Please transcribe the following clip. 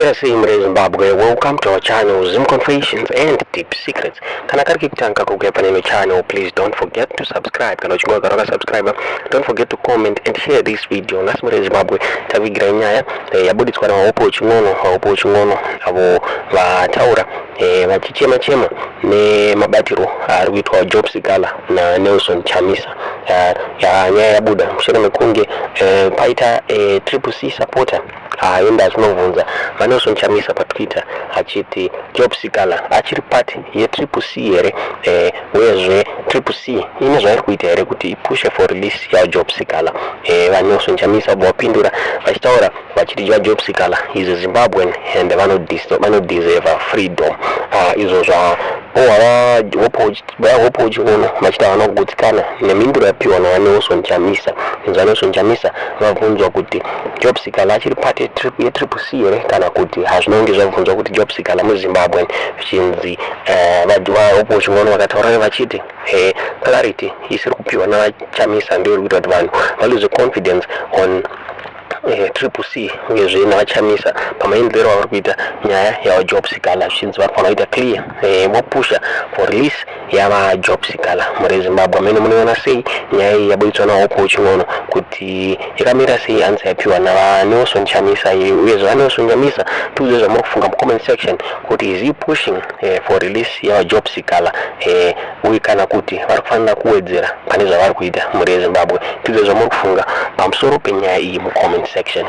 Sei muri Zimbabwe? Welcome to our channel, Zim Confessions and Deep Secrets. Kana kari kekutanga kuuya paneno channel, please don't forget to subscribe. Kana uchinge wagara wakasubscribe, don't forget to comment and share this video. Nhasi muri Zimbabwe takuvigirai nyaya yabuditswa naVaHopewell Chin'ono. VaHopewell Chin'ono avo vataura vachichema chema nemabatiro ari kuitwa Job Sikhala naNelson Chamisa. Nyaya yabuda mushure mekunge paita Triple C supporter aenda achinobvunza vaNelson Chamisa paTwitter achiti Job Sikhala achiri part yeTriple C here, uyezve Triple C ine zvairi kuita here kuti ipushe for release yaJob Sikhala. VaNelson Chamisa vabva vapindura vachitaura vachiti vaJob Sikhala is a Zimbabwean and vanodeserve freedom. Izvo zvaVaHopewell Chin'ono vachiti havana kugutsikana nemhinduro yapiwa naVaNelson Chamisa. VaNelson Chamisa vabvunzwa kuti Job Sikhala achiri part yeTriple C here kana kuti hazvina kunge zvabvunzwa kuti Job Sikhala muZimbabwe, zvichinzi VaHopewell Chin'ono vakataura vachiti clarity isiri kupiwa naVaChamisa ndiyo iri kuita kuti vanhu valose confidence on Triple C, uyezve naVaChamisa pamaenderero avari kuita nyaya yavaJob Sikhala, zvichinzi vari kufanira kuita clear, vopusha for release yavaJob Sikhala. Muri Zimbabwe mene munoona sei nyaya iyi yabuditswa naHopewell Chin'ono, kuti yakamira sei answer yapiwa naVaNelson Chamisa iyi? Uyezve VaNelson Chamisa, tiuze zvamuri kufunga mucomment section kuti is he pushing for release yavaJob Sikhala, uye kana kuti vari kufanira kuwedzera pane zvavari kuita? Muri Zimbabwe, tiuze zvamuri kufunga pamusoro penyaya iyi mucomment section.